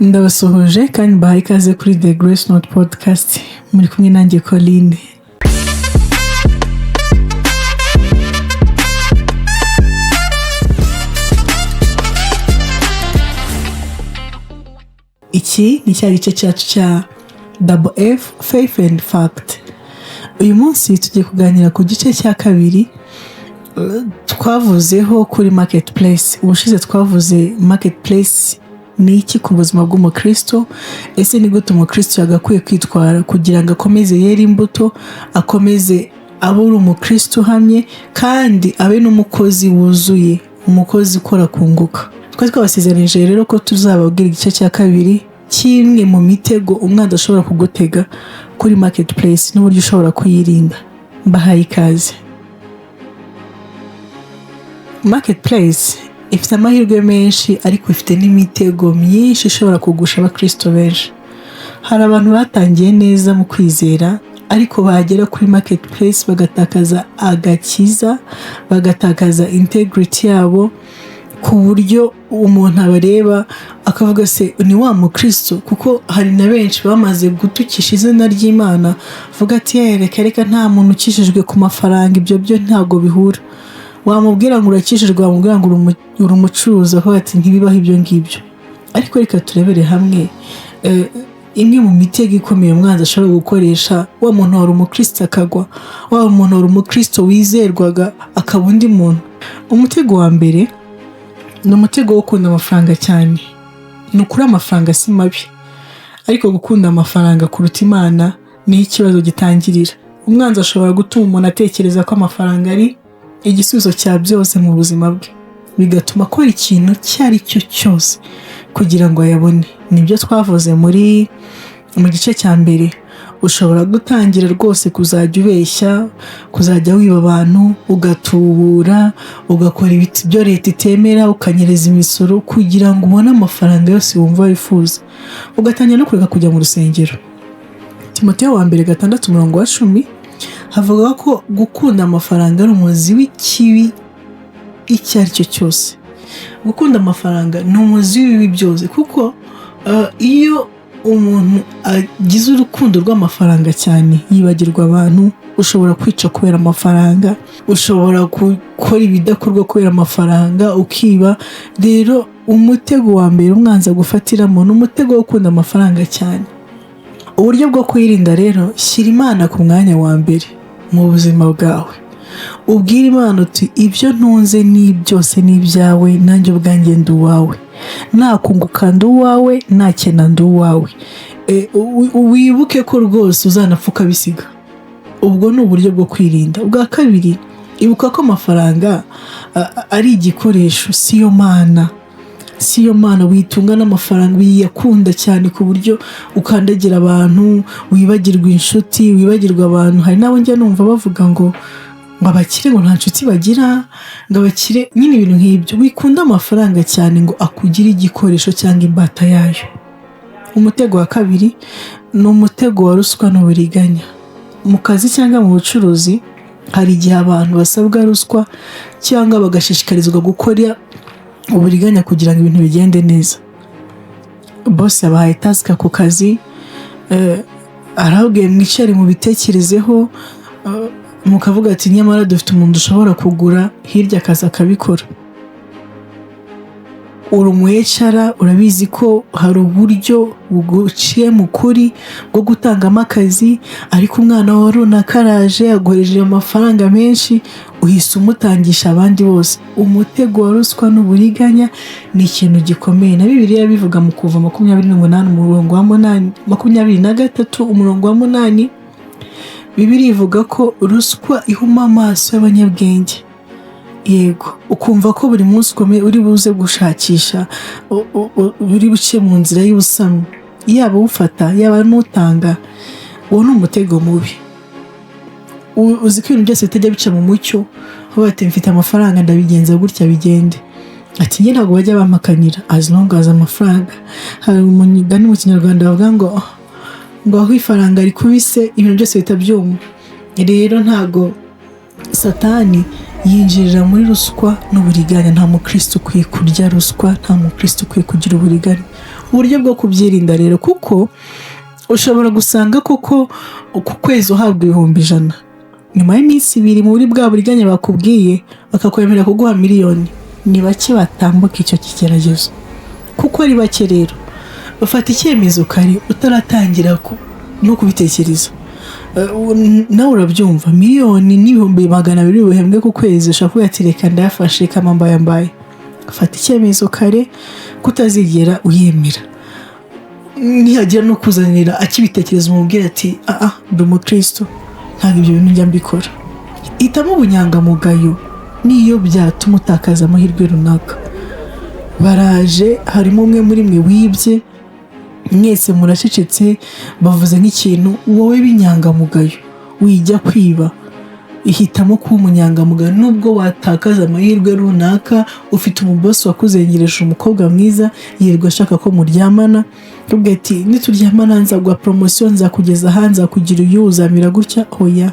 Ndabasuhuje kandi mbahaye ikaze kuri The Grace Note Podcast. Muri kumwe nanjye Colline. Iki ni cya gice cyacu cya Double F Faith and Fact. Uyu munsi tugiye kuganira ku gice cya kabiri twavuzeho kuri marketplace. Ubushize twavuze marketplace ni iki ku buzima bw'umukristo, ese ni gute umukristo yagakwiye kwitwara kugira ngo akomeze yere imbuto, akomeze abe ari umukristo uhamye kandi abe n'umukozi wuzuye, umukozi ukora kunguka. Twari twabasezeranije rero ko tuzababwira igice cya kabiri cy'imwe mu mitego umwana ashobora kugutega kuri marketplace n'uburyo ushobora kuyirinda. Mbahaye ikaze. Marketplace ifite amahirwe menshi ariko ifite n'imitego myinshi ishobora kugusha abakristo benshi. Hari abantu batangiye neza mu kwizera ariko bagera kuri marketplace bagatakaza agakiza, bagatakaza integrity yabo, ku buryo umuntu abareba akavuga se ni wa mukristo, kuko hari na benshi bamaze gutukisha izina ry'Imana, avuga ati reka reka nta muntu ukijijwe ku mafaranga, ibyo byo ntabwo bihura. Wamubwira ngo urakijijwe, wamubwira ngo uri umucuruzi, akavuga ati ntibibaho ibyo ngibyo. Ariko reka turebere hamwe imwe mu mitego ikomeye umwanzi ashobora gukoresha wa muntu wari umukristo akagwa, wa muntu wari umukristo wizerwaga akaba undi muntu. Umutego wa mbere ni umutego wo gukunda amafaranga cyane. Ni ukuri amafaranga si mabi, ariko gukunda amafaranga kuruta Imana niho ikibazo gitangirira. Umwanzi ashobora gutuma umuntu atekereza ko amafaranga ari igisubizo cya byose mu buzima bwe, bigatuma akora ikintu icyo ari cyo cyose kugira ngo ayabone. Nibyo twavuze mu gice cya mbere. Ushobora gutangira rwose kuzajya ubeshya, kuzajya wiba abantu, ugatubura, ugakora ibyo leta itemera, ukanyereza imisoro kugira ngo ubone amafaranga yose wumva wifuza, ugatangira no kureka kujya mu rusengero. Timoteyo wa mbere 6:10 havuga ko gukunda amafaranga ari umuzi w'ikibi icyo ari cyo cyose. Gukunda amafaranga ni umuzi w'ibibi byose, kuko iyo umuntu agize urukundo rw'amafaranga cyane yibagirwa abantu. Ushobora kwica kubera amafaranga, ushobora gukora ibidakorwa kubera amafaranga, ukiba. Rero umutego wa mbere umwanzi agufatiramo ni umutego wo gukunda amafaranga cyane. Uburyo bwo kwirinda rero, shyira Imana ku mwanya wa mbere mu buzima bwawe. Ubwire Imana uti ibyo ntunze ni byose ni ibyawe, nanjye ubwanjye ndi uwawe, nakunguka ndi uwawe, nakena ndi uwawe. Wibuke ko rwose uzanapfa ukabisiga. Ubwo ni uburyo bwo kwirinda. Ubwa kabiri, ibuka ko amafaranga ari igikoresho, si yo mana. Si yo mana. Witunga n'amafaranga, wiyakunda cyane ku buryo ukandagira abantu, wibagirwa inshuti, wibagirwa abantu. Hari n'abo njya numva bavuga ngo abakire ngo nta nshuti bagira, ngo abakire nyine ibintu nk'ibyo. Wikunda amafaranga cyane ngo akugire igikoresho cyangwa imbata yayo. Umutego wa kabiri ni umutego wa ruswa n'uburiganya. Mu kazi cyangwa mu bucuruzi hari igihe abantu basabwa ruswa cyangwa bagashishikarizwa gukora uburiganya kugira ngo ibintu bigende neza. Boss yabahaye task ku kazi, arababwiye mwicare mubitekerezeho, mukavuga ati nyamara dufite umuntu dushobora kugura hirya akaza akabikora. Uri umu HR, urabizi ko hari uburyo buciye mu kuri bwo gutangamo akazi, ariko umwana wa runaka araje aguhereje amafaranga menshi, uhise umutangisha abandi bose. Umutego wa ruswa n'uburiganya ni ikintu gikomeye. Na Bibiliya bivuga mu Kuva 28 umurongo wa 8, 23 umurongo wa 8, Bibiliya ivuga ko ruswa ihuma amaso y'abanyabwenge. Yego, ukumva ko buri munsi ukomeye uri buze gushakisha, uri buce mu nzira y'ubusamo, yaba ufata yaba n'utanga, uwo ni umutego mubi. Uzi ko ibintu byose bitajya bica mu mucyo, aho bati mfite amafaranga ndabigenza gutya bigende, ati njye ntabwo bajya bampakanira as long as amafaranga. Hari umugani mu Kinyarwanda bavuga ngo aho ifaranga rikubise ibintu byose bihita byuma. Rero ntabwo Satani yinjirira muri ruswa n'uburiganya. Nta mukristo ukwiye kurya ruswa, nta mukristo ukwiye kugira uburiganya. Uburyo bwo kubyirinda rero, kuko ushobora gusanga koko ku kwezi uhabwa 100,000, nyuma y'iminsi 2 muri bwa buriganya bakubwiye bakakwemerera kuguha miliyoni. Ni bake batambuka icyo kigeragezo. Kuko ari bake rero, bafata icyemezo kare utaratangira no kubitekereza. Nawe urabyumva, 1,200,000 buhembwe ku kwezi, ushobora kuvuga ati: "Reka ndayafashe kama mbaye mbaye." Fata icyemezo kare kutazigera uyemera. Nihagira no kuzanira akibitekereza, umubwire ati: "Aa, ndi umukristo, ntabwo ibyo bintu njya mbikora." Hitamo ubunyangamugayo niyo byatuma utakaza amahirwe runaka. Baraje, harimo umwe muri mwe wibye, mwese muracecetse, bavuze nk'ikintu. Wowe b'inyangamugayo, wijya kwiba. Ihitamo kuba umunyangamugayo nubwo watakaza amahirwe runaka. Ufite umubosi wakuzengereje umukobwa mwiza, yirirwa ashaka ko muryamana, ubwo ati: "Nituryamana nzaguha promotion, nzakugeza aha, nzakugira uyu, uzamera gutya." Oya,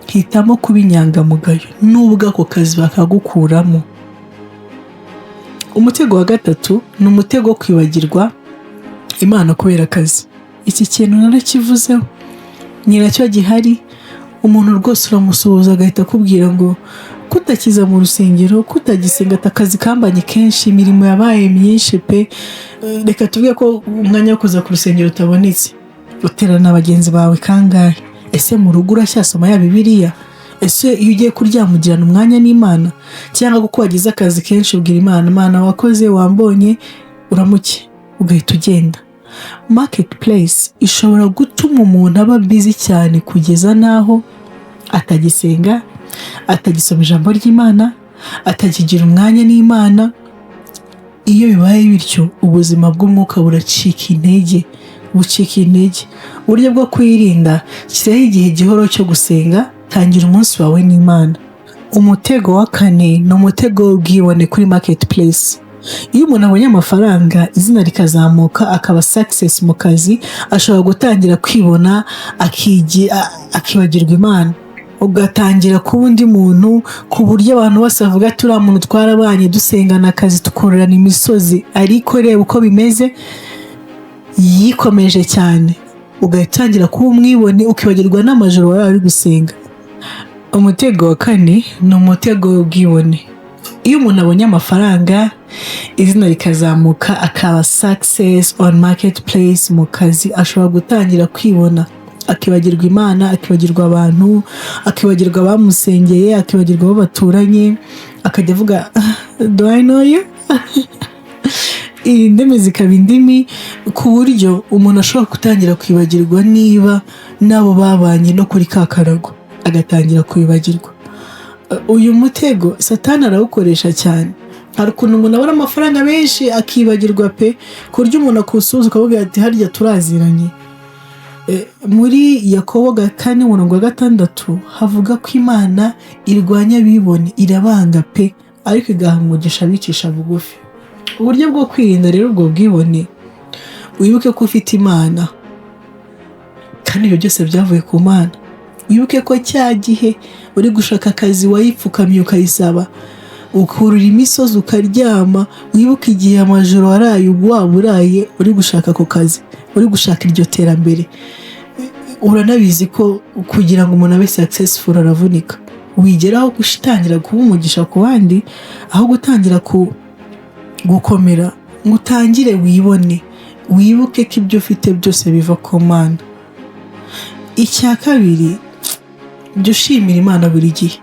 hitamo kuba inyangamugayo nubwo ako kazi bakagukuramo. Umutego wa gatatu ni umutego wo kwibagirwa Imana kubera akazi. Iki kintu narakivuzeho, ni nacyo gihari. Umuntu rwose uramusuhuza agahita akubwira ngo kutakiza mu rusengero, kutagisenga, ati: "Akazi kambanye kenshi, imirimo yabaye myinshi pe." Reka tuvuge ko umwanya wo kuza ku rusengero utabonetse. Uterana na bagenzi bawe kangahe? Ese mu rugo uracyasoma ya Bibiliya? Ese iyo ugiye kuryama ugirana umwanya n'Imana? Cyangwa kuko wagize akazi kenshi ubwira Imana: "Imana wakoze, wambonye, uramuke," ugahita ugenda? Marketplace ishobora gutuma umuntu aba busy cyane kugeza n'aho atagisenga, atagisoma ijambo ry'Imana, atakigira umwanya n'Imana. Iyo bibaye bityo, ubuzima bw'umwuka buracika intege, bucika intege. Uburyo bwo kwirinda: shyiraho igihe gihoro cyo gusenga, tangira umunsi wawe n'Imana. Umutego wa kane ni umutego w'ubwibone kuri marketplace. Iyo umuntu abonye amafaranga, izina rikazamuka, akaba success mu kazi, ashobora gutangira kwibona, akibagirwa Imana, ugatangira kuba undi muntu, ku buryo abantu bose bavuga ati: "Uriya muntu twarabanye, dusengana akazi, tukorerana imisozi, ariko reba uko bimeze, yikomeje cyane." Ugahita utangira kuba umwibone, ukibagirwa n'amajoro waba uri gusenga. Umutego wa kane ni umutego w'ubwibone. Iyo umuntu abonye amafaranga, izina rikazamuka, akaba success on marketplace mu kazi, ashobora gutangira kwibona, akibagirwa Imana, akibagirwa abantu, akibagirwa abamusengeye, akibagirwa abo baturanye, akajya avuga: "Do I know you?" Indimi zikaba indimi, ku buryo umuntu ashobora gutangira kwibagirwa niba n'abo babanye no kuri ka karago, agatangira kwibagirwa. Uyu mutego Satani arawukoresha cyane. Hari ukuntu umuntu abona amafaranga menshi akibagirwa pe, ku buryo umuntu akusuhuza ukavuga ati: "Harya turaziranye?" Muri Yakobo 4:6 havuga ko Imana irwanya abibone, irabanga pe, ariko igaha umugisha abicisha bugufi. Uburyo bwo kwirinda rero ubwo bwibone: wibuke ko ufite Imana kandi ibyo byose byavuye ku Mana. Wibuke ko cya gihe uri gushaka akazi wayipfukamiye ukayisaba, ukurura imisozi ukaryama. Wibuke igihe amajoro waraye, waba uraye uri gushaka ako kazi, uri gushaka iryo terambere. Uranabizi ko kugira ngo umuntu abe successful aravunika. Wigeraho gutangira kuba umugisha ku bandi, aho gutangira ku gukomera ngo utangire wibone. Wibuke ko ibyo ufite byose biva ku Mana. Icya kabiri, jya ushimira Imana buri gihe.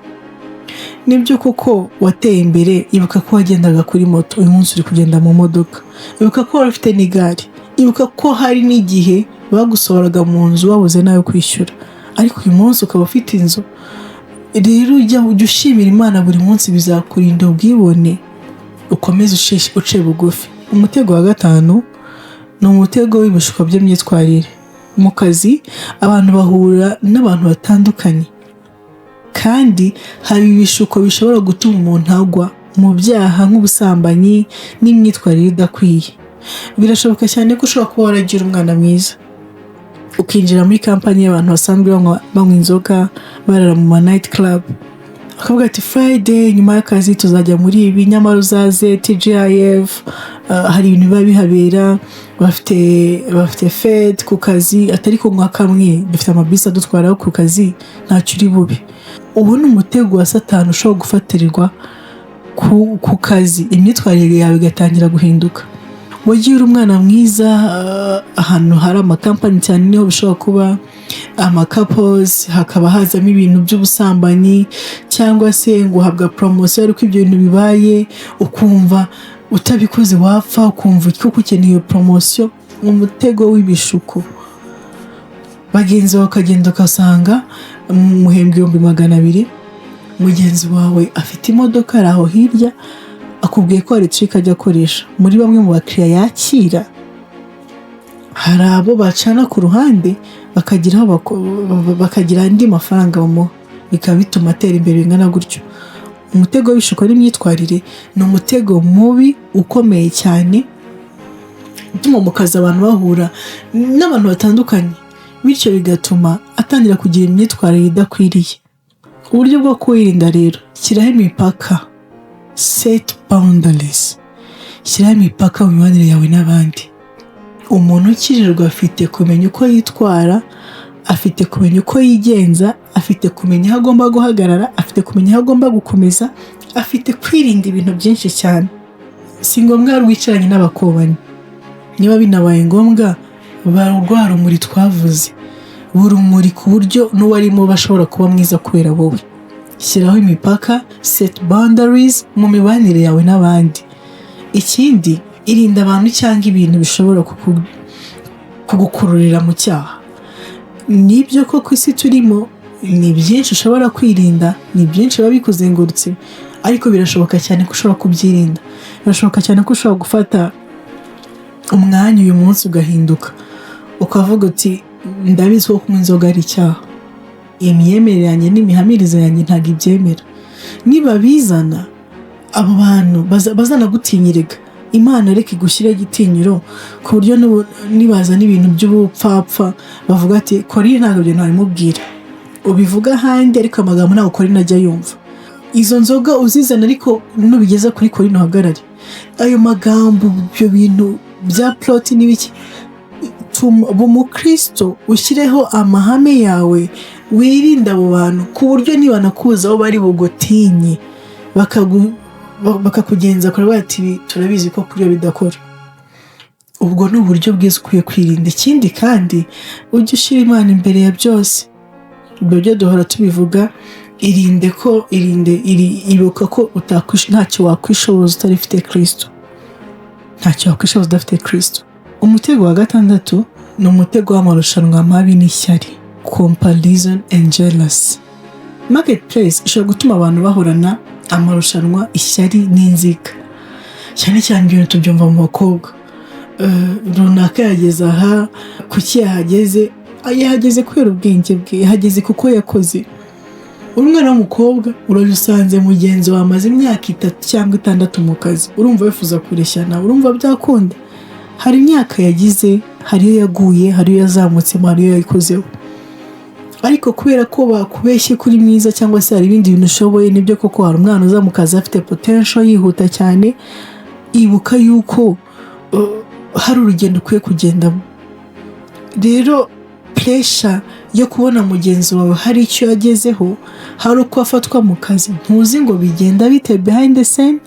Nibyo koko wateye imbere, ibuka ko wagendaga kuri moto, uyu munsi uri kugenda mu modoka. Ibuka ko wari ufite n'igare. Ibuka ko hari n'igihe bagusohoraga mu nzu wabuze nawe kwishyura, ariko uyu munsi ukaba ufite inzu. Rero ujya ushimira Imana buri munsi, bizakurinda ubwibone, ukomeze uce bugufi. Umutego wa gatanu ni umutego w'ibishuko by'imyitwarire. Mu kazi abantu bahura n'abantu batandukanye, kandi hari ibishuko bishobora gutuma umuntu agwa mu byaha nk'ubusambanyi n'imyitwarire idakwiye. Birashoboka cyane ko ushobora kuba waragira umwana mwiza, ukinjira muri kampani y'abantu basanzwe banywa inzoga, barara mu ma night club, bakavuga ati: "Friday nyuma y'akazi tuzajya muri ibi," nyamara uzaze TGIF. Hari ibintu biba bihabera, bafite fête ku kazi, atari ko nka kamwe dufite amabisi adutwaraho ku kazi, ntacyo uri bube. Ubu ni umutego wa Satani ushobora gufatirirwa ku kazi, imyitwarire yawe igatangira guhinduka. Wagiye uri umwana mwiza, ahantu hari amakampani cyane niho bishobora kuba amacouples, hakaba hazamo ibintu by'ubusambanyi, cyangwa se ngo uhabwa promotion ariko ibyo bintu bibaye ukumva utabikoze wapfa, ukumva ko ukeneye iyo promotion. Umutego w'ibishuko, bagenzi bawe ukagenda ugasanga muhembwa 200,000, mugenzi wawe afite imodoka ari aho hirya, akubwiye ko hari trick ajya akoresha muri bamwe mu bakiriya yakira, hari abo bacana ku ruhande bakagira aho bakagira andi mafaranga bamuha, bikaba bituma atera imbere bingana gutyo. Umutego w'ibishuko n'imyitwarire ni umutego mubi ukomeye cyane, utuma mu kazi abantu bahura n'abantu batandukanye, bityo bigatuma atangira kugira imyitwarire idakwiriye. Uburyo bwo kuwirinda rero, shyiraho imipaka, set boundaries, shyiraho imipaka mu mibanire yawe n'abandi. Umuntu ukirirwa afite kumenya uko yitwara, afite kumenya uko yigenza, afite kumenya aho agomba guhagarara, afite kumenya aho agomba gukomeza, afite kwirinda ibintu byinshi cyane. Si ngombwa wicaranye n'abakobanyi. Niba binabaye ngombwa, ba rwa rumuri twavuze, burumuri ku buryo n'uwarimo bashobora kuba mwiza kubera wowe. Shyiraho imipaka, set boundaries mu mibanire yawe n'abandi. Ikindi, irinda abantu cyangwa ibintu bishobora kugukururira mu cyaha. Nibyo koko isi turimo ni byinshi ushobora kwirinda, ni byinshi biba bikuzengurutse, ariko birashoboka cyane ko ushobora kubyirinda. Birashoboka cyane ko ushobora gufata umwanya uyu munsi ugahinduka, ukavuga uti: "Ndabizi ko kunywa inzoga ari icyaha, imyemerere yanjye n'imihamirize yanjye ntabwo ibyemera." Niba bizana abo bantu bazanagutinyirega, Imana reka igushyire igitinyiro ku buryo nibazana ibintu by'ubupfapfa bavuga ati: "Korine ntabwo ibyo ntabimubwira, ubivuga ahandi, ariko amagambo ntabwo Korine ajya yumva." Izo nzoga uzizana, ariko nubigeza kuri Korine uhagarare. Ayo magambo, ibyo bintu bya plot n'ibiki, ba umukristo, ushyireho amahame yawe, wirinde abo bantu ku buryo nibanakuza aho bari bugutinye, bakakugenza kure, bati: "Turabizi ko kuri bidakora." Ubwo ni uburyo bwiza ukwiye kwirinda. Ikindi kandi, ujye ushyira Imana imbere ya byose. Ibyo byo duhora tubivuga. Irinde ko irinde ibuka ko ntacyo wakwishoboza utarifite Kristo, ntacyo wakwishoboza udafite Kristo. Umutego wa gatandatu ni umutego w'amarushanwa mabi n'ishyari, comparison and jealousy. Marketplace ishobora gutuma abantu bahorana amarushanwa, ishyari n'inzika. Cyane cyane ibyo bintu tubyumva mu bakobwa. Runaka yageze aha, kuki yahageze? Yahageze kubera ubwenge bwe, yahageze kuko yakoze. Uri umwana w'umukobwa, uraje usanze mugenzi wawe amaze imyaka 3 cyangwa 6 mu kazi, urumva wifuza kureshya nawe, urumva byakunda? Hari imyaka yagize, hari iyo yaguye, hari iyo yazamutsemo, hari iyo yayikozeho. Ariko kubera ko bakubeshye kuri mwiza, cyangwa se hari ibindi bintu ushoboye, nibyo koko hari umwana uza mu kazi afite potential yihuta cyane, ibuka yuko hari urugendo ukwiye kugendamo. Rero pressure yo kubona mugenzi wawe hari icyo yagezeho, hari uko afatwa mu kazi, ntuzi ngo bigenda bite behind the scene,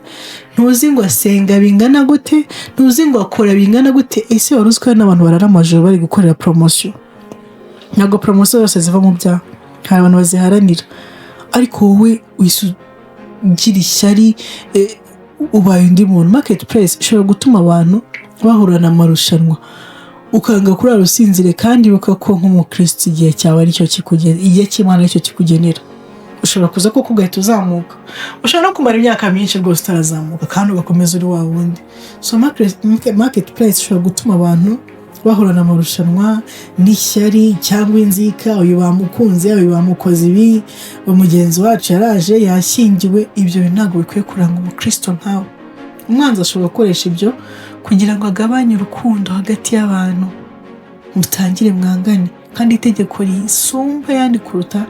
ntuzi ngo asenga bingana gute, ntuzi ngo akora bingana gute. Ese wari uzi ko hari n'abantu barara amajoro bari gukorera promotion? Ntabwo promotion zose ziva mu byaha, hari abantu baziharanira, ariko wowe uhise ugira ishyari, ubaye undi muntu. Market place ishobora gutuma abantu bahorana amarushanwa, ukanga kurara usinzire. Kandi ibuka ko nk'umukristo igihe cyawe aricyo kikugenera, igihe cy'Imana aricyo kikugenera. Ushobora kuza koko ugahita uzamuka, ushobora no kumara imyaka myinshi rwose utarazamuka kandi ugakomeza uri wa wundi. So market place ishobora gutuma abantu bahorana amarushanwa n'ishyari cyangwa inzika: uyu bamukunze, uyu bamukoze ibi, mugenzi wacu yaraje yashyingiwe. Ibyo bintu ntabwo bikwiye kuranga umukristo nkawe. Umwanzi ashobora gukoresha ibyo kugira ngo agabanye urukundo hagati y'abantu, mutangire mwangane. Kandi itegeko risumba ayandi, kuruta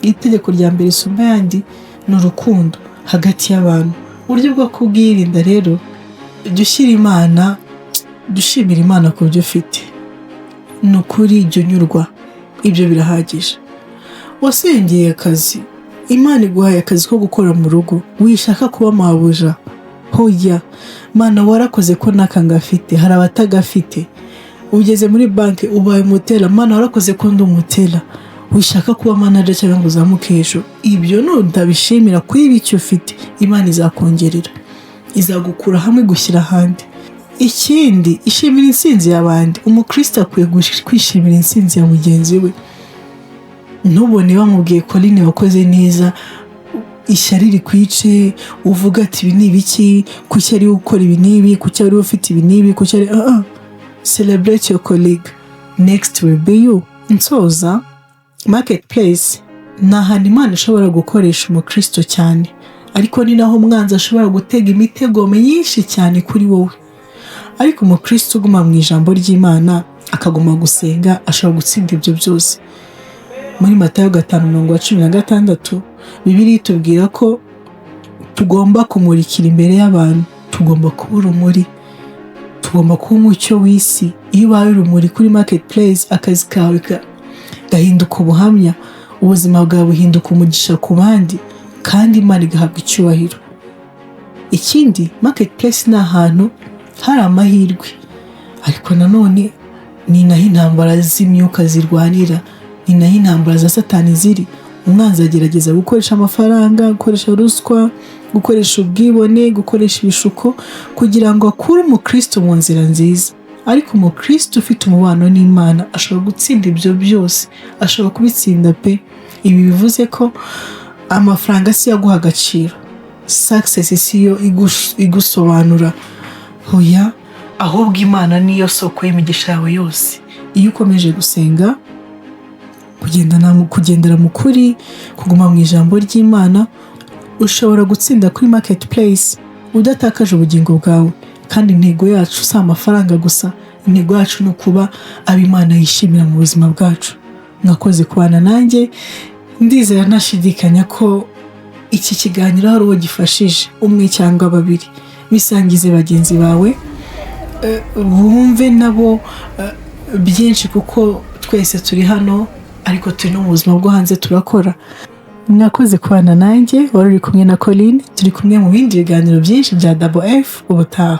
itegeko rya mbere risumba ayandi, ni urukundo hagati y'abantu. Uburyo bwo kubwirinda rero, Jya ushyira Imana, jya ushimira Imana ku byo ufite. Ni ukuri, jya unyurwa, ibyo birahagije. Wasengeye akazi, Imana iguhaye akazi ko gukora mu rugo, wishaka kuba mabuja. Hoya, Mana, warakoze ko n'aka ngafite, hari abatagafite. Ugeze muri banki, ubaye umu teller, Mana, warakoze ko ndi umu teller. Wishaka kuba manager cyangwa ngo uzamuke hejuru. Ibyo nutabishimira kuri icyo ufite, Imana izakongerera, izagukura hamwe gushyira ahandi. Ikindi, ishimira intsinzi y'abandi. Umukristo akwiye kwishimira intsinzi ya mugenzi we. Ntubone bamubwiye "Coline, wakoze neza", ishyari rikwice, uvuga ati: "Ibi ni ibiki? Kuki ari gukora ibi n'ibi? Kuki ari ufite ibi n'ibi? Kuki ari?" Ah, celebrate your colleague, next will be you. Nsoza, marketplace ni ahantu Imana ishobora gukoresha umukristo cyane, ariko ni naho umwanzi ashobora gutega imitego myinshi cyane kuri wowe. Ariko umukristo uguma mu ijambo ry'Imana, akaguma gusenga, ashobora gutsinda ibyo byose. Muri Matayo 5:16, Bibiliya itubwira ko tugomba kumurikira imbere y'abantu, tugomba kuba urumuri, tugomba kuba umucyo w'isi. Iyo ubaye urumuri kuri marketplace, akazi kawe gahinduka ubuhamya, ubuzima bwawe buhinduka umugisha ku bandi, kandi Imana igahabwa icyubahiro. Ikindi, marketplace ni ahantu hari amahirwe, ariko nanone ni naho intambara z'imyuka zirwanira, ni naho intambara za Satani ziri. Umwanzi agerageza gukoresha amafaranga, gukoresha ruswa, gukoresha ubwibone, gukoresha ibishuko kugira ngo akure umukristo mu nzira nziza. Ariko umukristo ufite umubano n'Imana ashobora gutsinda ibyo byose, ashobora kubitsinda pe. Ibi bivuze ko amafaranga si yo aguha agaciro, success si yo igusobanura. Hoya, ahubwo Imana niyo soko y'imigisha yawe yose. Iyo ukomeje gusenga, kugendera mu kuri, kuguma mu ijambo ry'Imana, ushobora gutsinda kuri marketplace udatakaje ubugingo bwawe. Kandi intego yacu si amafaranga gusa, intego yacu ni ukuba abo Imana yishimira mu buzima bwacu. Mwakoze kubana nanjye. Ndizera ntashidikanya ko iki kiganiro hari uwo gifashije, umwe cyangwa babiri. Bisangize bagenzi bawe, bumve nabo byinshi, kuko twese turi hano, ariko turi no mu buzima bwo hanze, turakora. Mwakoze kubana nanjye, wari uri kumwe na Coline. Turi kumwe mu bindi biganiro byinshi bya Double F ubutaha.